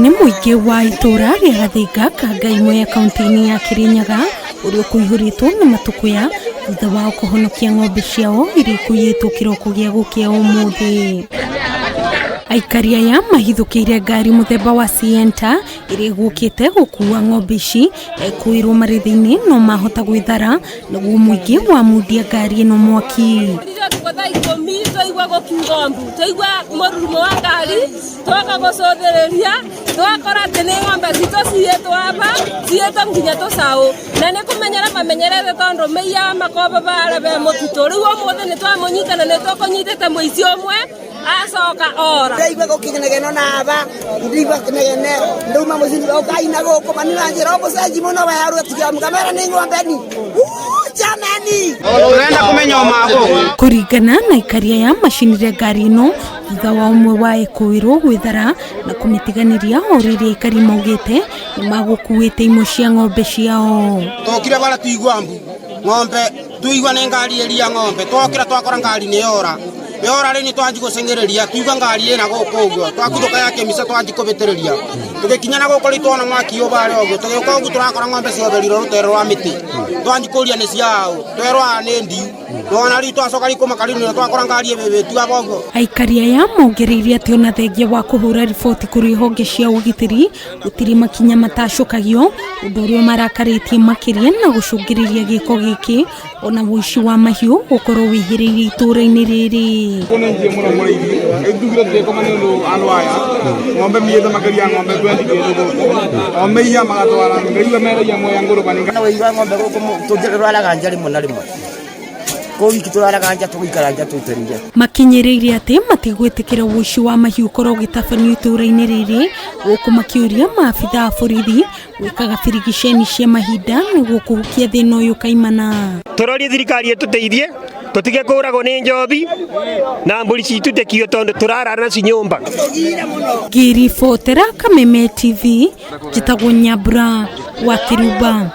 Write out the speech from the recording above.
Nĩ mũingĩ wa itũra rĩa Gathĩnga kanga imwe ya kaunti-inĩ ya Kirinyaga ũrĩa ũkũihũrĩtwo nĩ matũkũya thutha wao kũhonokia ng'ombe ciao iria ikũiyĩtwo kĩroko gĩa gũkĩa ũmũthĩ. Aikari aya mahithũkĩire ngari mũthemba wa Sienta ĩrĩa ĩgũkĩte gũkua ng'ombe ici ekwĩrwo marĩ thĩinĩ no mahota gwĩthara naguo mũingĩ wamundia ngari ĩno mwaki. Tuko thaa 10 twaigua gũkiuga mbu, twaigua mũrurumo wa ngari, twoka gũcũthĩrĩria twakora atĩ nĩ ng'ombe citũ ciyĩtwo aba, ciyĩtwo nginya tũcaũ, na nĩ kũmenyera mamenyerete tondũ maiyaga makombo barĩa be mũtitũ. Rĩu ũmũthĩ nĩ twamũnyita na nĩ tũkũnyitĩte mũici ũmwe acoka ora. Ndaigua gũkinegeno na aba, ndaigua kinegene, ndauma mũciĩ ũkaina gũkũ mami wanjĩra ũmũcenji mũno we arũ atiga mũkamera nĩ ng'ombe ni. Jamani! Turenda kumenya ũma gũkũ. Kũringana na aikari aya macinire ngari ĩno thutha wa ũmwe wa ekũĩrwo gwĩthara na kũmĩtiganĩria o rĩrĩa aikari maugĩte nĩ magũkuĩte imwe cia ng'ombe ciao. Tokire bara tuigua mbu ng'ombe tuigua nĩ ngari ĩria ng'ombe twokĩra twakora ngari nĩ yora yora rĩ nĩ twanji gũceng'ereria tuigua ngari ĩna gũkũ ũguo twakuthũka ya kĩmica twanji kũbĩtĩrĩria tũgĩkinya na gũkũ rĩ tuona mwaki ũbarĩ ũguo tũgĩũka ũguo tũrakora ng'ombe cioberirwo rũtere rwa mĩtĩ twanji kũria nĩ ciaũ twerwo aya nĩ ndiu nona rĩu twacoka rĩu kũmaka rĩu nĩrĩo twakora ngari ĩbĩbĩtu aba ũguo. Aikari aya mongereire atĩ ona thengia wa kũhũra riboti kũrĩ honge cia ũgitĩri gũtirĩ makinya matacũkagio, ũndũ ũrĩa ũmarakarĩtie makĩria na gũcũngĩrĩria gĩko gĩkĩ ona ũici wa mahiũ gũkorwo wĩhĩrĩirie itũũra-inĩ rĩrĩ. Nĩ njie mũno mũrĩithi ĩthugire tũgĩkoma nĩ ũndũ andũ aya ng'ombe miĩte makĩria ya ng'ombe 20 kĩndũ gũkũ o meiya magatwara ngaigua meraia moya ngũrũbani. Na wĩigua ng'ombe gũkũ tũraraga nja rĩmwe na rĩmwe kũu wiki tũraraga nja tũgũikara nja tũitĩrĩire. Makinyĩrĩire atĩ matigwĩtĩkĩra ũici wa mahiũ ũkorwo ũgĩtabanio itũũra-inĩ rĩrĩ gũkũ makĩũria maabitha a borithi gwĩkaga birigiceni cia mahinda nĩguo kũhukia thĩna ũyũ kaimana. Tũrorie thirikari ĩtũteithie tũtige kũragwo nĩ njobi na mbũri citũ tekio tondũ tũrarara nacio nyũmba. Ngĩribotera Kameme TV njĩtagwo Nyambura wa Kĩrumba.